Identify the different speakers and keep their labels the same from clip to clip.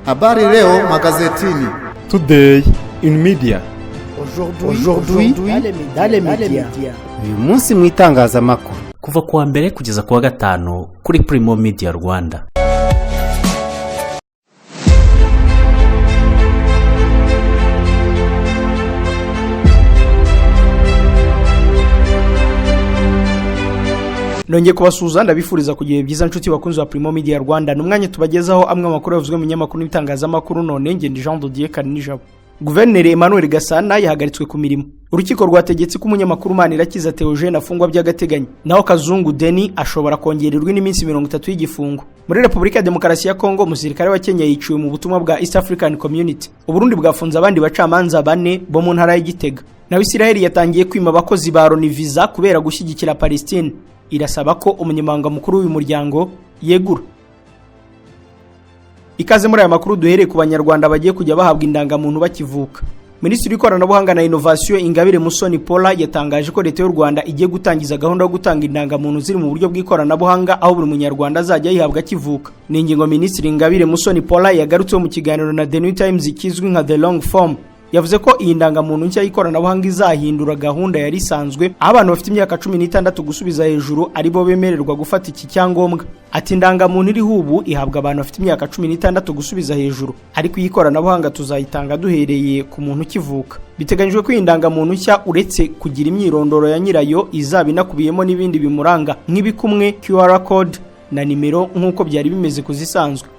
Speaker 1: Habari leo magazetini.
Speaker 2: Today in media.
Speaker 3: Aujourd'hui dans les médias.
Speaker 4: Uyu munsi mu itangazamakuru.
Speaker 5: Kuva ku wa mbere kugeza ku wa gatanu kuri Primo Media Rwanda.
Speaker 6: Nongeye kubasuhuza, ndabifuriza kugira byiza nshuti bakunzi ba Primo Media Rwanda. Ni umwanya tubagezaho amwe amakuru yavuzwe mu binyamakuru n'ibitangazamakuru. None ngende Jean Dodier Karinijabo. Guverineri Emmanuel Gasana yahagaritswe ku mirimo. Urukiko rwategetse ko umunyamakuru Manirakiza Theogene afungwa by'agateganyo, naho Kazungu Deni ashobora kongererwa n'iminsi 30 y'igifungo. Muri Repubulika ya Demokarasi ya Kongo, umusirikare wa Kenya yiciwe mu butumwa bwa East African Community. Uburundi bwafunze abandi bacamanza bane bo mu ntara y'Igitega. Naho Isiraheli yatangiye kwima abakozi ba Loni visa kubera gushyigikira Palestine, irasaba ko umunyamabanga mukuru w'uyu muryango yegura. Ikaze muri aya makuru. Duhereye ku Banyarwanda bagiye kujya bahabwa indangamuntu bakivuka. Minisitiri w'Ikoranabuhanga na Inovasiyo, Ingabire Musoni Paula, yatangaje ko Leta y'u Rwanda igiye gutangiza gahunda yo gutanga indangamuntu ziri mu buryo bw'ikoranabuhanga, aho buri Munyarwanda azajya ayihabwa akivuka. Ni ingingo Minisitiri Ingabire Musoni Paula yagarutseho mu kiganiro na The New Times kizwi nka The Long Form. Yavuze ko iyi ndangamuntu nshya y'ikoranabuhanga izahindura gahunda yari isanzwe, aho abantu bafite imyaka 16 gusubiza hejuru aribo bemererwa gufata iki cyangombwa. Ati: "Indangamuntu iriho ubu ihabwa abantu bafite imyaka 16 gusubiza hejuru, ariko iyi koranabuhanga tuzayitanga duhereye ku muntu ukivuka." Biteganyijwe ko iyi ndangamuntu nshya, uretse kugira imyirondoro ya nyirayo, izaba inakubiyemo n'ibindi bimuranga nk'ibikumwe, QR code na nimero, nk'uko byari bimeze ku zisanzwe.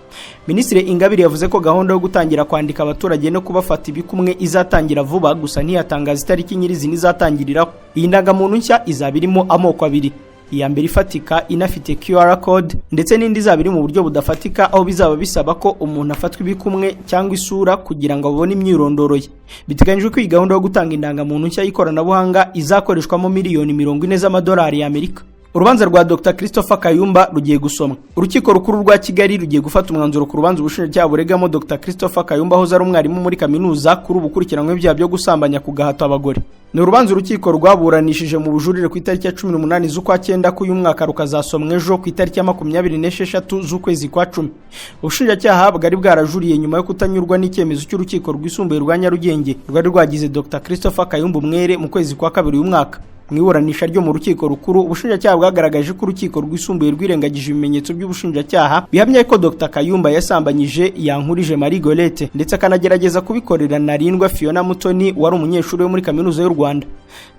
Speaker 6: Minisitiri Ingabire yavuze ko gahunda yo gutangira kwandika abaturage no kubafata ibikumwe izatangira vuba, gusa ntiyatangaza itariki nyirizina izatangiriraho. Iyi ndangamuntu nshya izaba irimo amoko abiri: iya mbere ifatika inafite QR code, ndetse n'indi izaba iri mu buryo budafatika, aho bizaba bisaba ko umuntu afatwa ibikumwe cyangwa isura kugira ngo abone imyirondoro ye. Biteganyijwe ko iyi gahunda yo gutanga indangamuntu nshya y'ikoranabuhanga izakoreshwamo miliyoni 40 z'amadolari y'Amerika. Urubanza rwa Dr Christopher Kayumba rugiye gusomwa. Urukiko Rukuru rwa Kigali rugiye gufata umwanzuro ku rubanza ubushinjacyaha buregamo Dr Christopher Kayumba, ahoze ari umwarimu muri kaminuza, kuri ubu ukurikiranyweho ibyaha byo gusambanya ku gahato abagore. Ni urubanza urukiko rwaburanishije mu bujurire ku itariki ya 18 z'ukwa cyenda k'uyu mwaka, rukazasomwa ejo ku itariki ya 26 z'ukwezi kwa cumi. Ubushinjacyaha bwari bwarajuriye nyuma yo kutanyurwa n'icyemezo cy'Urukiko Rwisumbuye rwa Nyarugenge rwari rwagize Dr Christopher Kayumba umwere mu kwezi kwa kabiri uyu mwaka. Mu iburanisha ryo mu Rukiko Rukuru, ubushinjacyaha bwagaragaje ko Urukiko Rwisumbuye rwirengagije ibimenyetso by'ubushinjacyaha bihamya ko Dr Kayumba yasambanyije Yankurije Marie Gorete, ndetse akanagerageza kubikorera Narindwa Fiona Mutoni wari umunyeshuri wo muri Kaminuza y'u Rwanda.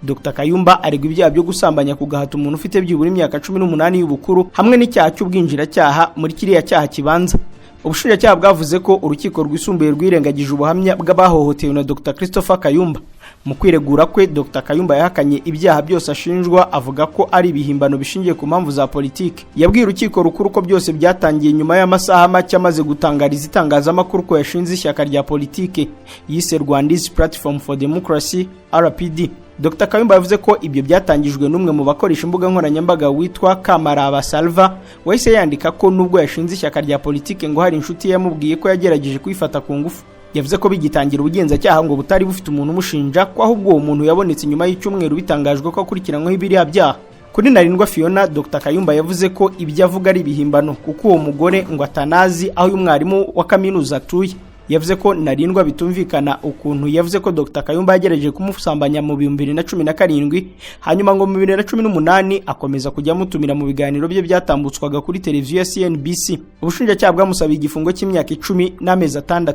Speaker 6: Dr Kayumba aregwa ibyaha byo gusambanya ku gahato umuntu ufite byibura imyaka 18 y'ubukuru, hamwe n'icyaha cy'ubwinjiracyaha muri kiriya cyaha kibanza. Ubushinjacyaha bwavuze ko Urukiko Rwisumbuye rwirengagije ubuhamya bw'abahohotewe na Dr Christopher Kayumba. Mu kwiregura kwe, Dr Kayumba yahakanye ibyaha byose ashinjwa, avuga ko ari ibihimbano bishingiye ku mpamvu za politiki. Yabwiye Urukiko Rukuru ko byose byatangiye nyuma y'amasaha make amaze gutangariza itangazamakuru ko yashinze ishyaka rya politiki yise Rwandese Platform for Democracy, RPD. Dr Kayumba yavuze ko ibyo byatangijwe n'umwe mu bakoresha imbuga nkoranyambaga witwa Kamaraba Salva, wahise yandika ko nubwo yashinze ishyaka rya politiki, ngo hari inshuti ye yamubwiye ko yagerageje kuyifata ku ngufu. Yavuze ko bigitangira, ubugenzacyaha ngo butari bufite umuntu umushinja, ko ahubwo uwo muntu yabonetse nyuma y'icyumweru bitangajwe ko akurikiranyweho ibiriya byaha. Kuri Narindwa Fiona, Dr Kayumba yavuze ko ibyo avuga ari ibihimbano, kuko uwo mugore ngo atanazi aho uyu mwarimu wa kaminuza atuye. Yavuze ko Narindwa bitumvikana ukuntu yavuze ko Dr Kayumba yagerageje kumusambanya mu 2017, hanyuma ngo mu 2018 akomeza kujya amutumira mu biganiro bye byatambutswaga kuri televiziyo ya CNBC. Ubushinjacyaha bwamusabiye igifungo cy'imyaka 10 n'amezi 6.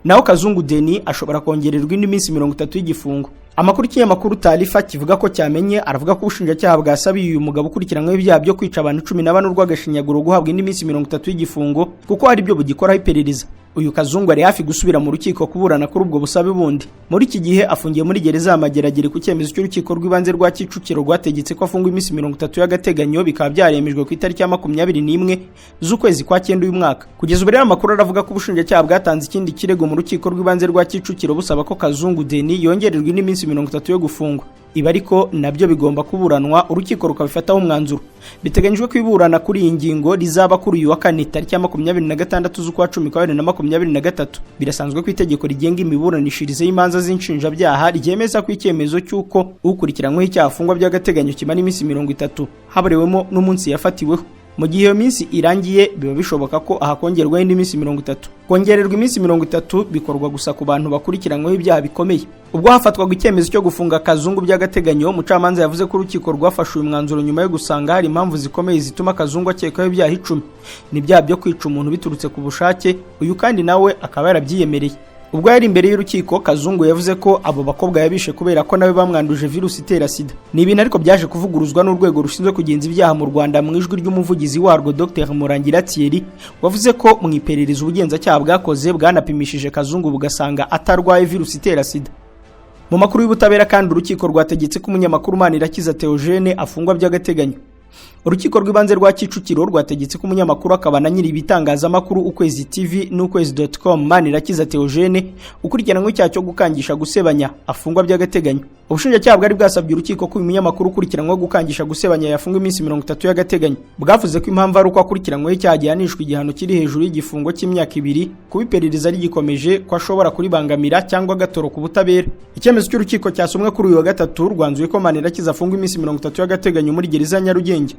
Speaker 6: Naho Kazungu Deni ashobora kongererwa indi minsi 30 y'igifungo. Amakuru ikinyamakuru Taarifa kivuga ko cyamenye aravuga ko ubushinjacyaha bwasabiye uyu mugabo ukurikiranyweho ibyaha byo kwica abantu 14 urw'agashinyaguro guhabwa indi minsi 30 y'igifungo, kuko hari ibyo bugikoraho iperereza. Uyu Kazungu ari hafi gusubira mu rukiko kuburana kuri ubwo busabe bundi. Muri iki gihe afungiye muri gereza ya Mageragere ku cyemezo cy'Urukiko rw'Ibanze rwa Kicukiro rwategetse ko afungwa iminsi 30 y'agateganyo, bikaba byaremejwe ku itariki ya 21 z'ukwezi kwa cyenda uyu mwaka. Kugeza ubu rero, amakuru aravuga ko ubushinjacyaha bwatanze ikindi kirego mu Rukiko rw'Ibanze rwa Kicukiro, busaba ko Kazungu Deni yongererwa indi minsi 30 yo gufungwa. Ibi ariko nabyo bigomba kuburanwa, urukiko rukabifataho umwanzuro. Biteganyijwe ko iburana kuri iyi ngingo rizaba kuri uyu wa kane, tariki ya 26 z'ukwa cumi kwa 2023. Birasanzwe ko itegeko rigenga imiburanishirize y'imanza z'inshinjabyaha ryemeza ko icyemezo cy'uko ukurikiranyweho icyaha afungwa by'agateganyo kimara iminsi 30, habarewemo n'umunsi yafatiweho. Mu gihe iyo minsi irangiye, biba bishoboka ko ahakongerwaho indi minsi 30. Kongererwa iminsi 30 bikorwa gusa ku bantu bakurikiranyweho ibyaha bikomeye. Ubwo hafatwaga icyemezo cyo gufunga Kazungu by'agateganyo, umucamanza yavuze ko urukiko rwafashe uyu mwanzuro nyuma yo gusanga hari impamvu zikomeye zituma Kazungu akekwaho ibyaha 10. Ni ibyaha byo kwica umuntu biturutse ku bushake, uyu kandi nawe akaba yarabyiyemereye. Ubwo yari imbere y'urukiko, Kazungu yavuze ko abo bakobwa yabishe kubera ko nawe bamwanduje virusi itera sida. Ni ibintu ariko byaje kuvuguruzwa n'urwego rushinzwe kugenza ibyaha mu Rwanda mu ijwi ry'umuvugizi warwo Dr Murangira Thierry, wavuze ko mu iperereza ubugenzacyaha bwakoze bwanapimishije Kazungu bugasanga atarwaye virusi itera sida. Mu makuru y'ubutabera kandi, urukiko rwategetse ko umunyamakuru Manirakiza Theogene afungwa by'agateganyo. Urukiko rw'ibanze rwa Kicukiro rwategetse ko umunyamakuru akaba na nyiri ibitangazamakuru Ukwezi TV n'ukwezi.com Manirakiza Theogene ukurikiranyweho icyaha cyo gukangisha gusebanya afungwa by'agateganyo. Ubushinjacyaha bwari bwasabye urukiko ko uyu munyamakuru ukurikiranyweho gukangisha gusebanya yafungwa iminsi 30 y'agateganyo. Bwavuze ko impamvu ari uko akurikiranyweho icyaha gihanishwa igihano kiri hejuru y'igifungo cy'imyaka 2, kuba iperereza rigikomeje ko ashobora kuribangamira cyangwa agatoroka ubutabera. Icyemezo cy'urukiko cyasomwe kuri uyu wa gatatu rwanzuye ko Manirakiza afungwa iminsi 30 y'agateganyo muri gereza ya Nyarugenge.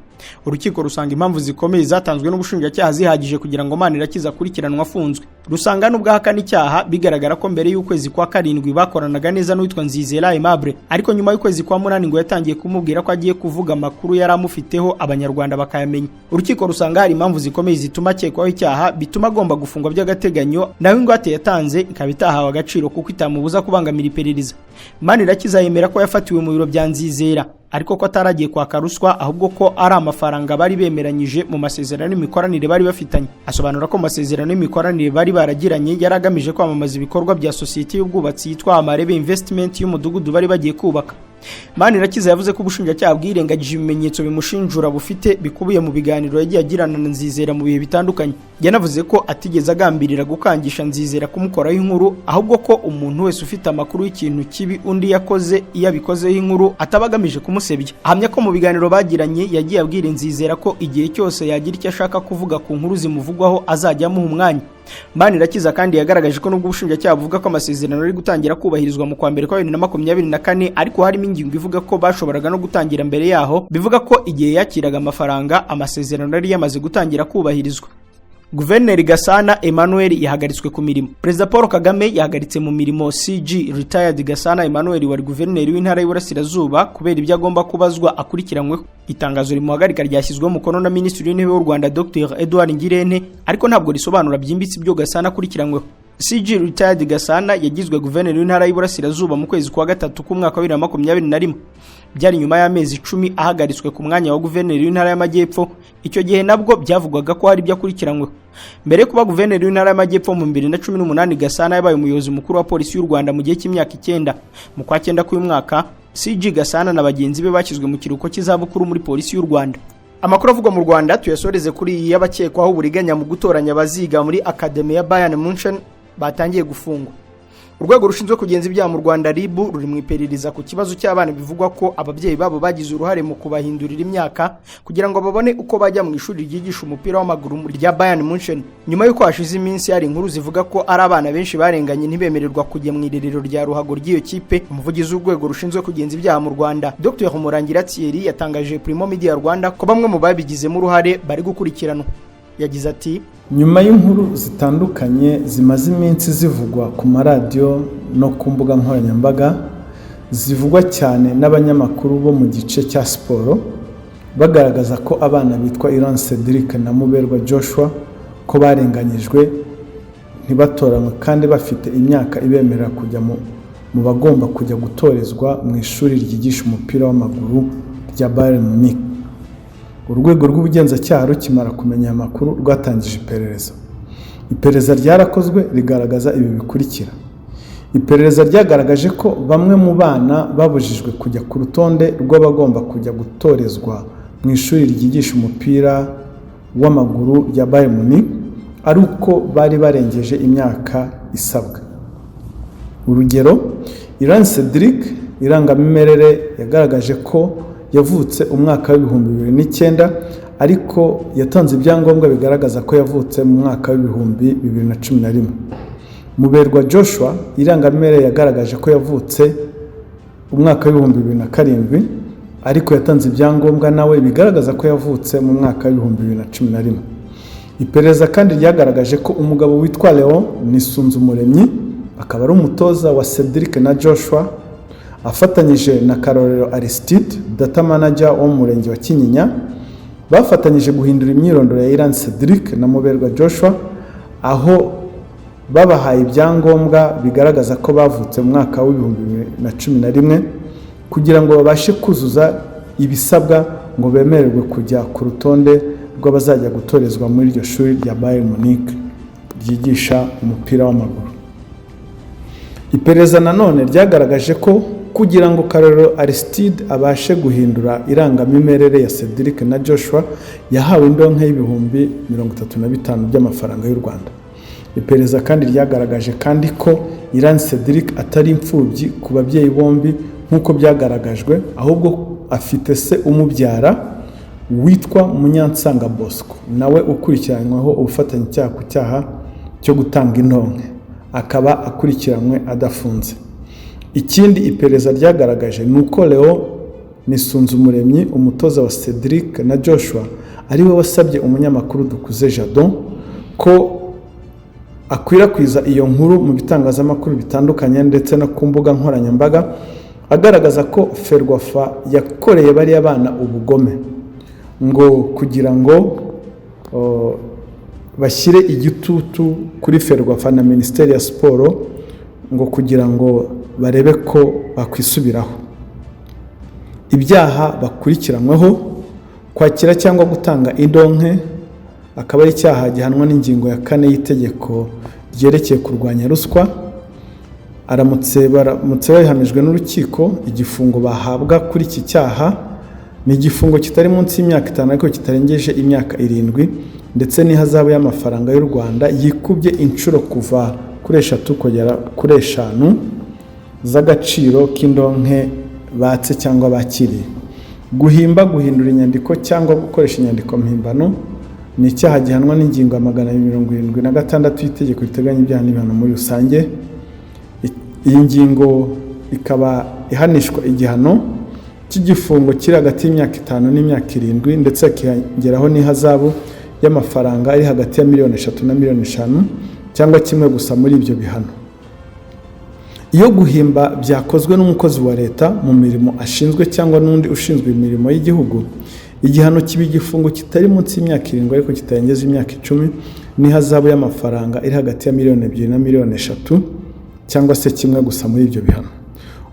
Speaker 6: Urukiko rusanga impamvu zikomeye zatanzwe n'ubushinjacyaha zihagije kugira ngo Manirakiza akurikiranwe afunzwe. Rusanga nubwo ahakana icyaha, bigaragara ko mbere y'ukwezi kwa 7 bakoranaga neza n'uwitwa Nzizera Aimable, ariko nyuma y'ukwezi kwa 8 ngo yatangiye kumubwira ko agiye kuvuga amakuru yari amufiteho abanyarwanda bakayamenya. Urukiko rusanga hari impamvu zikomeye zituma akekwaho icyaha bituma agomba gufungwa by'agateganyo, naho ingwate yatanze ikaba itahawe agaciro kuko itamubuza kubangamira iperereza. Manirakiza yemera ko yafatiwe mu biro bya Nzizera, ariko ko ataragiye kwaka ruswa, ahubwo ko ari amafaranga bari bemeranyije mu masezerano y'imikoranire bari bafitanye. Asobanura ko amasezerano y'imikoranire bari baragiranye yari agamije kwamamaza ibikorwa bya sosiyete y'ubwubatsi yitwa Amarebe Investment y'umudugudu bari bagiye kubaka. Manirakiza yavuze ko ubushinjacyaha bwirengagije ibimenyetso bimushinjura bufite bikubiye mu biganiro yagiye agirana na Nzizera mu bihe bitandukanye. Yanavuze ko atigeze agambirira gukangisha Nzizera kumukoraho inkuru, ahubwo ko umuntu wese ufite amakuru y'ikintu kibi undi yakoze iyo abikozeho inkuru ataba agamije kumusebya. Ahamya ko mu biganiro bagiranye yagiye abwira Nzizera ko igihe cyose yagira icyo ashaka kuvuga ku nkuru zimuvugwaho azajya amuha umwanya. Manirakiza kandi yagaragaje ko nubwo ubushinjacyaha buvuga ko amasezerano ari gutangira kubahirizwa mu kwa mbere kwa 2024, ariko harimo ingingo ivuga ko bashoboraga no gutangira mbere yaho, bivuga ko igihe yakiraga amafaranga amasezerano yari yamaze gutangira kubahirizwa. Guverineri Gasana Emmanuel yahagaritswe ku mirimo. Perezida Paul Kagame yahagaritse mu mirimo CG retired Gasana Emmanuel wari guverineri w'intara y'Iburasirazuba kubera ibyo agomba kubazwa akurikiranyweho. Itangazo rimuhagarika ryashyizweho umukono na Minisitiri w'Intebe w'u Rwanda Dr Edouard Ngirente, ariko ntabwo risobanura byimbitse ibyo Gasana akurikiranyweho. CG retired Gasana yagizwe guverineri w'intara y'Iburasirazuba mu kwezi kwa 3 k'umwaka wa 2021. Byari nyuma y'amezi 10 ahagaritswe ku mwanya wa guverineri w'intara y'Amajyepfo. Icyo gihe nabwo byavugwaga ko hari ibyo akurikiranyweho. Mbere yo kuba guverineri w'intara y'Amajyepfo mu 2018, Gasana yabaye umuyobozi mukuru wa polisi y'u Rwanda mu gihe cy'imyaka 9. Mu kwa 9 k'uyu mwaka, CG Gasana na bagenzi be bashyizwe mu kiruhuko cy'izabukuru muri polisi y'u Rwanda. Amakuru avugwa mu Rwanda tuyasoreze kuri iyi y'abakekwaho uburiganya mu gutoranya abaziga muri Academy ya Bayern Munchen batangiye gufungwa. Urwego rushinzwe kugenza ibyaha mu Rwanda RIB ruri mu iperereza ku kibazo cy'abana bivugwa ko ababyeyi babo bagize uruhare mu kubahindurira imyaka kugira ngo babone uko bajya mu ishuri ryigisha umupira w'amaguru rya Bayern Munchen. Nyuma y'uko hashize iminsi hari inkuru zivuga ko ari abana benshi barenganye ntibemererwa kujya mu irerero rya ruhago ry'iyo kipe, umuvugizi w'urwego rushinzwe kugenza ibyaha mu Rwanda Dr Murangira Thierry yatangaje Primo Media Rwanda ko bamwe mu babigizemo uruhare bari gukurikiranwa. Yagize ati:
Speaker 7: Nyuma y'inkuru zitandukanye zimaze iminsi zivugwa ku maradiyo no ku mbuga nkoranyambaga, zivugwa cyane n'abanyamakuru bo mu gice cya siporo, bagaragaza ko abana bitwa Iran Cedric na Muberwa Joshua ko barenganyijwe ntibatoranywe kandi bafite imyaka ibemerera kujya mu bagomba kujya gutorezwa mu ishuri ryigisha umupira w'amaguru rya Bayern Munich. Urwego rw'ubugenzacyaha rukimara kumenya aya makuru rwatangije iperereza. Iperereza ryarakozwe rigaragaza ibi bikurikira. Iperereza ryagaragaje ko bamwe mu bana babujijwe kujya ku rutonde rw'abagomba kujya gutorezwa mu ishuri ryigisha umupira w'amaguru rya Bayern Munich ari uko bari barengeje imyaka isabwa. Urugero, Iran Cedric, irangamimerere yagaragaje ko yavutse umwaka wa 2009, ariko yatanze ibyangombwa bigaragaza ko yavutse mu mwaka wa 2011. Muberwa Joshua, irangamimerere yagaragaje ko yavutse umwaka wa 2007, ariko yatanze ibyangombwa nawe bigaragaza ko yavutse mu mwaka wa 2011. Iperereza kandi ryagaragaje ko umugabo witwa Leon Nisunzumuremyi, akaba ari umutoza wa Cedric na Joshua, afatanyije na Karorero Aristide, data manager wo mu murenge wa Kinyinya, bafatanyije guhindura imyirondoro ya Iran Cedric na Muberwa Joshua, aho babahaye ibyangombwa bigaragaza ko bavutse mu mwaka wa 2011, kugira ngo babashe kuzuza ibisabwa ngo bemererwe kujya ku rutonde rw'abazajya gutorezwa muri iryo shuri rya Bayern Munich ryigisha umupira w'amaguru. Iperereza nanone ryagaragaje ko kugira ngo Karorero Aristide abashe guhindura irangamimerere ya Cedric na Joshua, yahawe indonke y'35,000 by'amafaranga y'u Rwanda. Iperereza kandi ryagaragaje kandi ko Iran Cedric atari imfubyi ku babyeyi bombi nk'uko byagaragajwe, ahubwo afite se umubyara witwa Munyansanga Bosco, nawe ukurikiranyweho ubufatanyacyaha ku cyaha cyo gutanga indonke, akaba akurikiranywe adafunze. Ikindi iperereza ryagaragaje ni uko Leo Nisunzumuremyi, umutoza wa Cedric na Joshua, ariwe wasabye umunyamakuru Dukuze Jadon ko akwirakwiza iyo nkuru mu bitangazamakuru bitandukanye ndetse no ku mbuga nkoranyambaga, agaragaza ko Ferwafa yakoreye bariya bana ubugome, ngo kugira ngo bashyire igitutu kuri Ferwafa na Minisiteri ya Siporo, ngo kugira ngo barebe ko bakwisubiraho. Ibyaha bakurikiranyweho: kwakira cyangwa gutanga indonke, akaba ari icyaha gihanwa n'ingingo ya 4 y'itegeko ryerekeye kurwanya ruswa. Aramutse baramutse babihamijwe n'urukiko, igifungo bahabwa kuri iki cyaha ni igifungo kitari munsi y'imyaka 5 ariko kitarengeje imyaka 7, ndetse n'ihazabu y'amafaranga y'u Rwanda yikubye inshuro kuva kuri 3 kugera kuri 5 z'agaciro k'indonke batse cyangwa bakiriye. Guhimba, guhindura inyandiko cyangwa gukoresha inyandiko mpimbano ni icyaha gihanwa n'ingingo ya 276 y'itegeko riteganya ibyaha n'ibihano muri rusange. Iyi ngingo ikaba ihanishwa igihano cy'igifungo kiri hagati y'imyaka 5 n'imyaka 7, ndetse hakiyongeraho n'ihazabu y'amafaranga ari hagati ya miliyoni 3 na miliyoni 5, cyangwa kimwe gusa muri ibyo bihano. Iyo guhimba byakozwe n'umukozi wa leta mu mirimo ashinzwe cyangwa n'undi ushinzwe imirimo y'igihugu, igihano kiba igifungo kitari munsi y'imyaka 7 ariko kitarengeje imyaka 10, n'ihazabu y'amafaranga iri hagati ya miliyoni 2 na miliyoni 3, cyangwa se kimwe gusa muri ibyo bihano.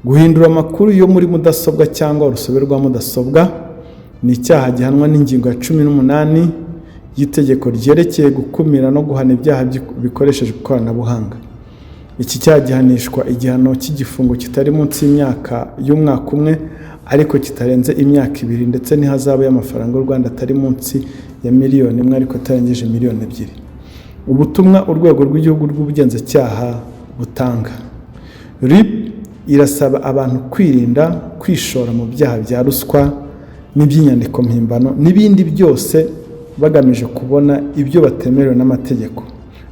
Speaker 7: Guhindura amakuru yo muri mudasobwa cyangwa urusobe rwa mudasobwa ni icyaha gihanwa n'ingingo ya 18 y'itegeko ryerekeye gukumira no guhana ibyaha bikoreshejwe ikoranabuhanga. Iki cyaha gihanishwa igihano cy'igifungo kitari munsi y'imyaka y'umwaka umwe ariko kitarenze imyaka 2, ndetse n'ihazabu y'amafaranga y'u Rwanda atari munsi ya miliyoni 1 ariko atarengeje miliyoni 2. Ubutumwa urwego rw'igihugu rw'ubugenzacyaha butanga: RIB irasaba abantu kwirinda kwishora mu byaha bya ruswa n'iby'inyandiko mpimbano n'ibindi byose bagamije kubona ibyo batemerewe n'amategeko.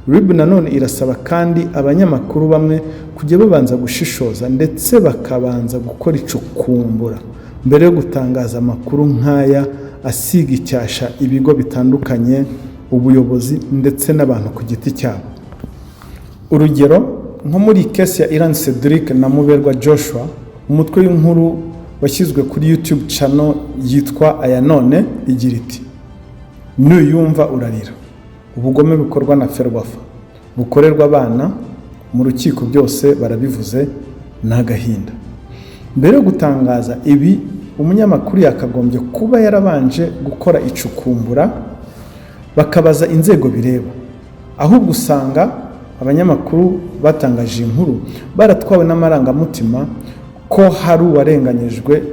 Speaker 7: RIB nanone irasaba kandi abanyamakuru bamwe kujya babanza gushishoza ndetse bakabanza gukora icukumbura mbere yo gutangaza amakuru nk'aya asiga icyasha ibigo bitandukanye, ubuyobozi ndetse n'abantu ku giti cyabo. Urugero nko muri case ya Iran Cedric na Muberwa Joshua, umutwe w'inkuru washyizwe kuri YouTube channel yitwa Aya None igira iti: "Nuyumva urarira, ubugome bukorwa na Ferwafa bukorerwa abana mu rukiko byose barabivuze, ni agahinda." Mbere yo gutangaza ibi, umunyamakuru yakagombye kuba yarabanje gukora icukumbura, bakabaza inzego bireba. Ahubwo usanga abanyamakuru batangaje inkuru baratwawe n'amarangamutima ko hari uwarenganyijwe,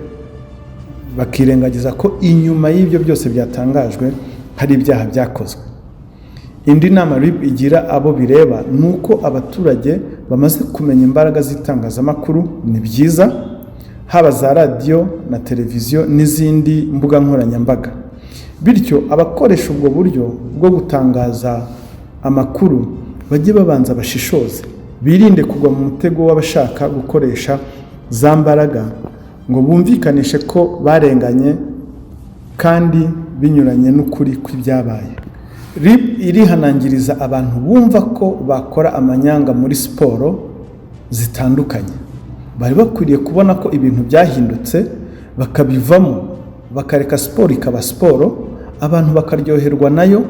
Speaker 7: bakirengagiza ko inyuma y'ibyo byose byatangajwe hari ibyaha byakozwe. Indi nama RIB igira abo bireba ni uko abaturage bamaze kumenya imbaraga z'itangazamakuru ni byiza, haba za radiyo na televiziyo n'izindi mbuga nkoranyambaga. Bityo abakoresha ubwo buryo bwo gutangaza amakuru bajye babanza bashishoze, birinde kugwa mu mutego w'abashaka gukoresha za mbaraga ngo bumvikanishe ko barenganye kandi binyuranye n'ukuri kw'ibyabaye. RIB irihanangiriza abantu bumva ko bakora amanyanga muri siporo zitandukanye. Bari bakwiriye kubona ko ibintu byahindutse, bakabivamo, bakareka siporo ikaba siporo, abantu bakaryoherwa nayo,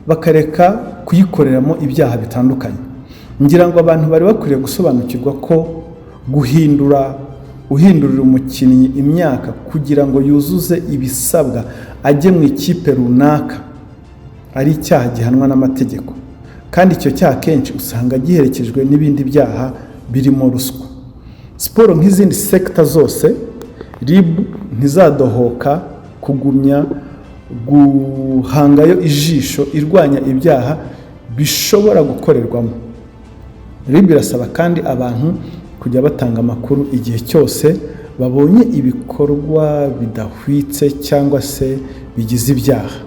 Speaker 7: bakareka kuyikoreramo ibyaha bitandukanye. Ngira ngo abantu bari bakwiriye gusobanukirwa ko guhindura, uhindurira umukinnyi imyaka kugira ngo yuzuze ibisabwa ajye mu ikipe runaka, ari icyaha gihanwa n'amategeko, kandi icyo cyaha kenshi usanga giherekejwe n'ibindi byaha birimo ruswa. Siporo nk'izindi secteur zose, RIB ntizadohoka kugumya guhangayo ijisho irwanya ibyaha bishobora gukorerwamo. RIB irasaba kandi abantu kujya batanga amakuru igihe cyose babonye ibikorwa bidahwitse cyangwa se bigize ibyaha.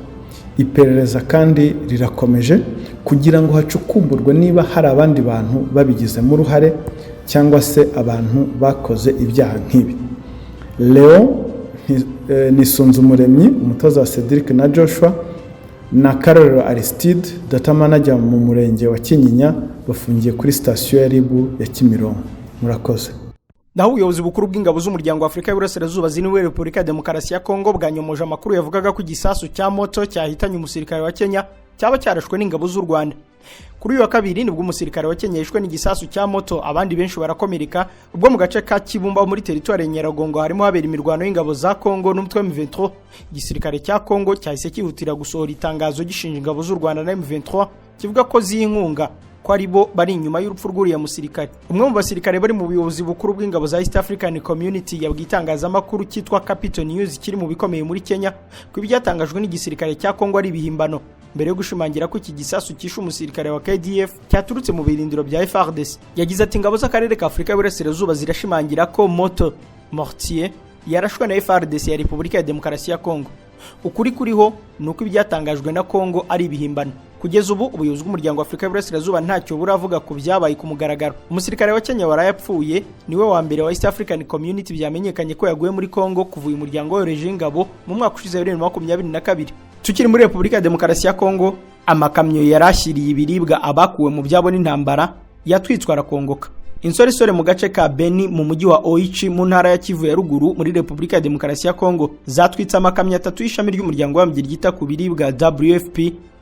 Speaker 7: Iperereza kandi rirakomeje kugira ngo hacukumburwe niba hari abandi bantu babigizemo uruhare cyangwa se abantu bakoze ibyaha nk'ibi. Leon Nisunzumuremyi, umutoza wa Cedric na Joshua, na Karorero Aristide, data manager mu Murenge wa Kinyinya, bafungiye kuri sitasiyo ya RIB ya Kimironko. Murakoze.
Speaker 6: Naho ubuyobozi bukuru bw'ingabo z'Umuryango wa Afurika y'Uburasirazuba ziri muri Repubulika ya Demokarasi ya Kongo bwanyomoje amakuru yavugaga ko igisasu cya moto cyahitanye umusirikare wa Kenya cyaba cyarashwe n'ingabo z'u Rwanda. Kuri uyu wa kabiri nibwo umusirikare wa Kenya yishwe n'igisasu cya moto, abandi benshi barakomereka, ubwo mu gace ka Kibumba muri teritwari ya Nyiragongo harimo habera imirwano y'ingabo za Kongo n'umutwe wa M23. Igisirikare cya Kongo cyahise cyihutira gusohora itangazo gishinja ingabo z'u Rwanda na M23, kivuga ko ziyinkunga, ko ari bo bari inyuma y'urupfu rw'uriya musirikare. Umwe mu basirikare bari mu buyobozi bukuru bw'ingabo za East African Community yabwiye itangazamakuru cyitwa Capital News kiri mu bikomeye muri Kenya ko ibyatangajwe n'igisirikare cya Kongo ari ibihimbano, mbere yo gushimangira ko iki gisasu cyishe umusirikare wa KDF cyaturutse mu birindiro bya FARDC. Yagize ati: "Ingabo z'akarere ka Afurika y'Uburasirazuba zirashimangira ko moto mortier yarashwe na FARDC ya Repubulika ya Demokarasi ya Kongo. Ukuri kuriho ni uko ibyatangajwe na Kongo ari ibihimbano." Kugeza ubu ubuyobozi bw'Umuryango wa Afurika y'Uburasirazuba ntacyo buravuga ku byabaye ku mugaragaro. Umusirikare wa Kenya waraye apfuye niwe wa mbere wa East African Community byamenyekanye ko yaguye muri Kongo kuva uyu muryango wohereje ingabo mu mwaka ushize wa 2022. Tukiri muri Repubulika ya Demokarasi ya Kongo, amakamyo yari ashyiriye ibiribwa abakuwe mu byabo n'intambara yatwitswe arakongoka. Insoresore mu gace ka Beni mu mujyi wa Oichi mu ntara ya Kivu ya Ruguru muri Repubulika ya Demokarasi ya Kongo zatwitse amakamyo atatu y'ishami ry'Umuryango w'Abibumbye ryita ku biribwa WFP,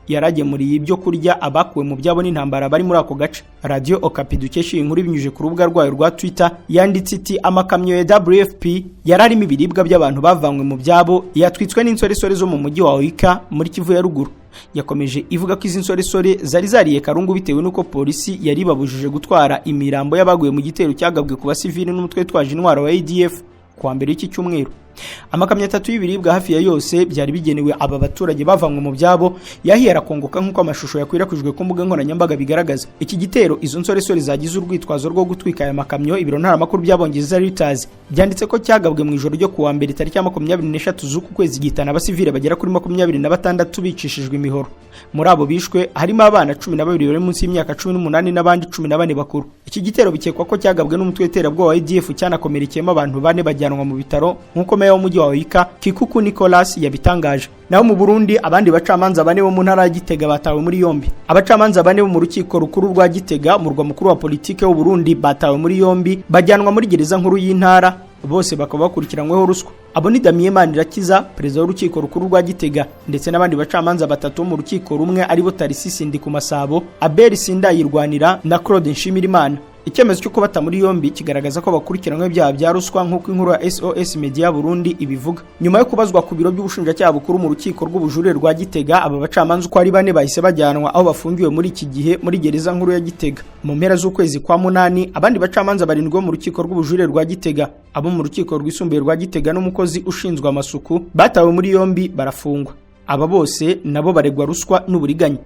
Speaker 6: yaragemuriye ibyo kurya abakuwe mu byabo n'intambara bari muri ako gace. Radio Okapi dukesha iyi nkuru, ibinyujije ku rubuga rwayo rwa Twitter, yanditse iti: "Amakamyo ya WFP yari arimo ibiribwa by'abantu bavanywe mu byabo yatwitswe n'insoresore zo mu mujyi wa Oika muri Kivu ya Ruguru." Yakomeje ivuga ko izi nsoresore zari zariye karungu bitewe n'uko polisi yari ibabujije gutwara imirambo y'abaguye mu gitero cyagabwe ku basivili n'umutwe witwaje intwaro wa ADF kuwa mbere y'iki cyumweru. Amakamyo atatu y'ibiribwa hafi ya yose byari bigenewe aba baturage bavanywe mu byabo yahiye arakongoka, nk'uko amashusho yakwirakwijwe ku mbuga nkoranyambaga bigaragaza. Iki gitero izo nsoresore zagize urwitwazo rwo gutwika aya makamyo, ibiro ntaramakuru by'Abongereza Reuters byanditse ko cyagabwe mu ijoro ryo kuwa mbere tariki ya 23 z'uku kwezi, gihitana abasivile bagera kuri 26 bicishijwe imihoro. Muri abo bishwe harimo abana 12 bari munsi y'imyaka 18 n'abandi 14 bakuru. Iki gitero bikekwa ko cyagabwe n'umutwe w'iterabwoba wa ADF, cyanakomerekeyemo abantu bane bajyanwa mu bitaro, nk'uko meya w'umujyi wa Oika Kikuku Nicolas yabitangaje. Naho mu Burundi, abandi bacamanza bane bo mu ntara ya Gitega batawe muri yombi. Abacamanza bane bo mu rukiko rukuru rwa Gitega, murwa mukuru wa politike w'u Burundi, batawe muri yombi bajyanwa muri gereza nkuru y'intara, bose bakaba bakurikiranyweho ruswa. Abo ni Damien Manirakiza, perezida w'urukiko rukuru rwa Gitega, ndetse n'abandi bacamanza batatu bo mu rukiko rumwe, aribo Tarisisi Ndikumasabo, Abel Sindayirwanira na Claude Nshimirimana. Icyemezo cyo kubata muri yombi kigaragaza ko bakurikiranyweho ibyaha bya ruswa, nk'uko inkuru ya SOS Media Burundi ibivuga. Nyuma yo kubazwa ku biro by'ubushinjacyaha bukuru mu rukiko rw'ubujurire rwa Gitega, aba bacamanza uko ari bane bahise bajyanwa aho bafungiwe muri iki gihe muri gereza nkuru ya Gitega. Mu mpera z'ukwezi kwa munani, abandi bacamanza barindwi bo mu rukiko rw'ubujurire rwa Gitega, abo mu rukiko rwisumbuye rwa Gitega n'umukozi ushinzwe amasuku batawe muri yombi barafungwa. Aba bose nabo baregwa ruswa n'uburiganya.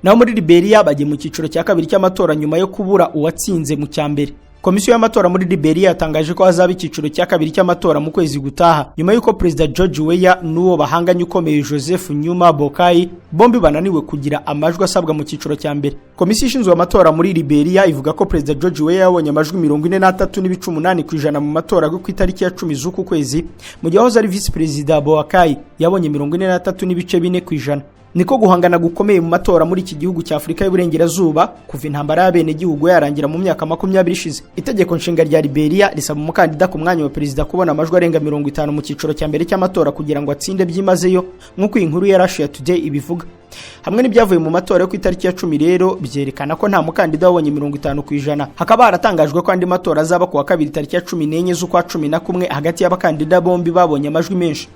Speaker 6: Naho muri Liberia bagiye mu cyiciro cya kabiri cy'amatora nyuma yo kubura uwatsinze mu cya mbere. Komisiyo y'amatora muri Liberia yatangaje ko hazaba icyiciro cya kabiri cy'amatora mu kwezi gutaha, nyuma y'uko Perezida George Weah n'uwo bahanganye ukomeye Joseph Nyuma Boakai bombi bananiwe kugira amajwi asabwa mu cyiciro cya mbere. Komisiyo ishinzwe amatora muri Liberia ivuga ko Perezida George Weah yabonye amajwi 43.8% mu matora yo ku itariki ya 10 z'uku kwezi, mu gihe wahoze ari Visi Perezida Boakai yabonye 43.4%. Niko guhangana gukomeye mu matora muri iki gihugu cya Afurika y'Uburengerazuba kuva intambara y'abenegihugu yarangira mu myaka 20 ishize. Itegeko nshinga rya Liberia risaba umukandida ku mwanya wa perezida kubona amajwi arenga 50 mu cyiciro cya mbere cy'amatora kugira ngo atsinde byimazeyo, nk'uko iyi nkuru ya Russia Today ibivuga. Hamwe n'ibyavuye mu matora yo ku itariki ya 10 rero byerekana ko nta mukandida wabonye 50%. Hakaba haratangajwe ko andi matora azaba ku wa kabiri tariki ya 14 z'ukwa 11 hagati y'abakandida bombi babonye amajwi menshi.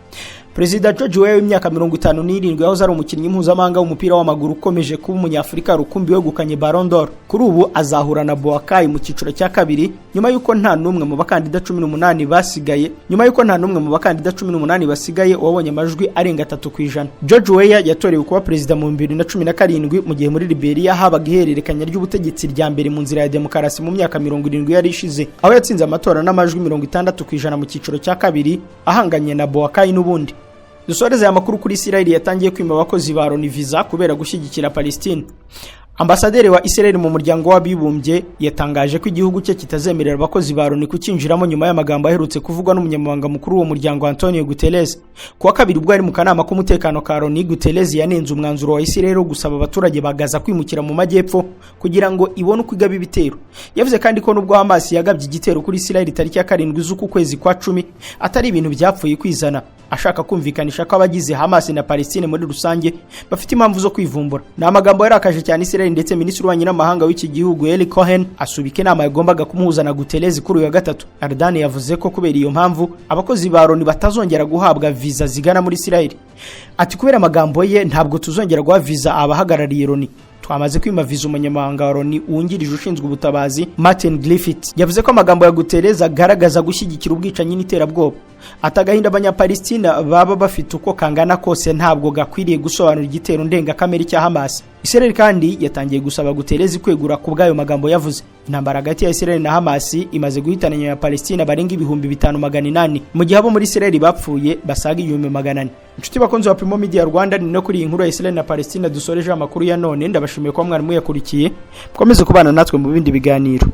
Speaker 6: Perezida George Weah w'imyaka 57 yahoze ari umukinnyi mpuzamahanga w'umupira w'amaguru ukomeje kuba umunyafurika rukumbi wegukanye Ballon d'Or, kuri ubu azahura na Boakai mu cyiciro cya kabiri nyuma y'uko nta n'umwe mu bakandida 18 basigaye nyuma y'uko nta n'umwe mu bakandida 18 basigaye wabonye amajwi arenga 3%. George Weah yatorewe kuba perezida mu 2017 mu gihe muri Liberia habaga ihererekanya ry'ubutegetsi rya mbere mu nzira ya demokarasi mu myaka 70 yari ishize, aho yatsinze amatora n'amajwi 60% mu cyiciro cya kabiri ahanganye na Boakai n'ubundi. Dusoreze aya makuru kuri Israel yatangiye kwima abakozi ba Loni visa kubera gushyigikira Palestine. Ambasaderi wa Israel mu muryango w'abibumbye yatangaje ko igihugu cye kitazemerera abakozi ba Loni kukinjiramo nyuma y'amagambo aherutse kuvugwa n'umunyamabanga mukuru w'uwo muryango Antonio Guterres. Ku wa kabiri ubwo ari mu kanama k'umutekano ka Loni, Guterres yanenze umwanzuro wa Israel wo gusaba abaturage ba Gaza kwimukira mu majyepfo kugira ngo ibone uko igaba ibitero. Yavuze kandi ko nubwo Hamas yagabye igitero kuri Israel tariki ya 7 z'uku kwezi kwa 10 atari ibintu byapfuye kwizana, ashaka kumvikanisha ko abagize Hamas na Palestine muri rusange bafite impamvu zo kwivumbura. Ni amagambo yarakaje cyane Israel, ndetse minisitiri w'ububanyi n'amahanga w'iki gihugu Eli Cohen asubika inama yagombaga kumuhuza na Guterres kuri uyu wa gatatu. Erdan yavuze ko kubera iyo mpamvu abakozi ba Loni batazongera guhabwa visa zigana muri Israel. Ati kubera amagambo ye ntabwo tuzongera guha visa abahagarariye Loni. Twamaze kwima visa umunyamabanga wa Loni wungirije ushinzwe ubutabazi Martin Griffith. Yavuze ko amagambo ya Guterres agaragaza gushyigikira ubwicanyi n'iterabwoba. Ati agahinda abanyapalestina baba bafite uko kangana kose ntabwo gakwiriye gusobanura igitero ndengakamere cya Hamas. Israel kandi yatangiye gusaba Guterres kwegura ku bw'ayo magambo yavuze. Intambara hagati ya Israel na Hamas imaze guhitana abanyapalestina barenga 5800, mu gihe abo muri Israel bapfuye basaga 1400. Inshuti bakunzi wa Primo Media Rwanda, ni no kuri iyi nkuru ya Israel na Palestina dusoreje amakuru ya none. Ndabashimiye kuba mwari muyakurikiye, mukomeze kubana natwe mu bindi biganiro.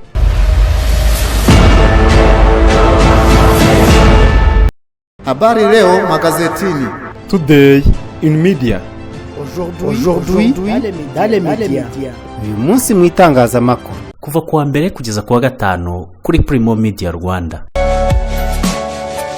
Speaker 1: Habari leo magazetini.
Speaker 2: Today in media.
Speaker 3: Aujourd'hui dans les médias.
Speaker 4: Uyu munsi mu itangazamakuru.
Speaker 5: Kuva ku wa mbere kugeza ku wa gatanu kuri Primo Media Rwanda.